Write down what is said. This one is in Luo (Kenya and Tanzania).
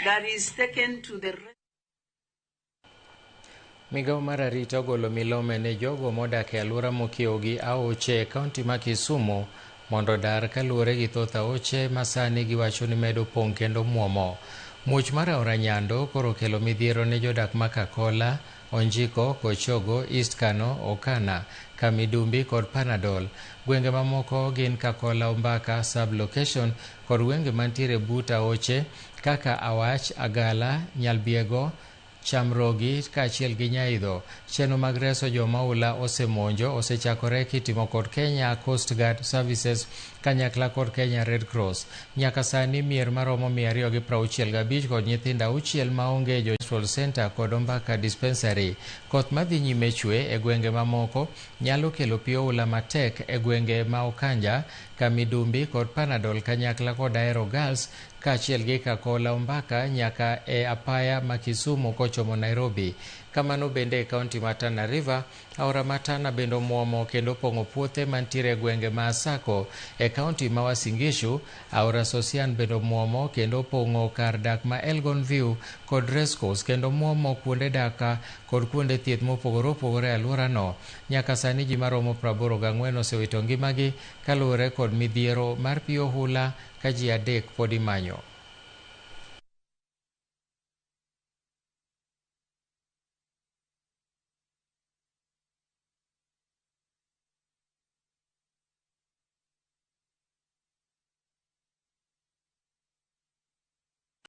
That is taken to the Migawo mar arita ogolo milome ne jogo modak e alwora mokiewo gi aoche e kaunti ma Kisumu mondo odar kaluwore gi thoth aoche ma sani giwacho ni medo pong' kendo muomo. Muoch mar aora Nyando koro okelo midhiero ne jodak ma Kakola, Onjiko, Kochogo, East Kano, Okana, Kamidumbi kod Panadol. Gwenge mamoko gin Kakola Ombaka sub-location kod gwenge mantiere but aoche kaka Awach, Agala, Nyalbiego, Chamrogi kaachiel gi Nyaidho. Chenro mag reso joma oula osemonjo osechakore kitimo kod Kenya Coast Guard Services kanyakla kod Kenya Red Cross. Nyaka sani mier maromo 265 kod nyithindo 6 maonge jo Center kod Ombaka Dispensary. Koth madhi nyime chwe e gwenge mamoko nyalo kelo pi oula matek e gwenge ma Okanja, Kamidumbi kod Panadol kanyakla kod Aero Girls kaachiel gi Kakola Ombaka nyaka e apaya ma Kisumu kochomo Nairobi. Kamano bende e kaunti ma Tana River, aora ma Tana bende omuomo kendo opong'o puothe mantiere e gwenge ma Asako. E kaunti ma Uasin Gishu, aora Sosian bende omuomo kendo opong'o kar dak ma Elgon View kod Racecourse kendo muomo kuonde dak kod kuonde thieth mopogore opogore e alworano. Nyaka sani ji maromo 84 osewito ngimagi kaluwore kod midhiero mar pi ohula ka ji 3 pod imanyo.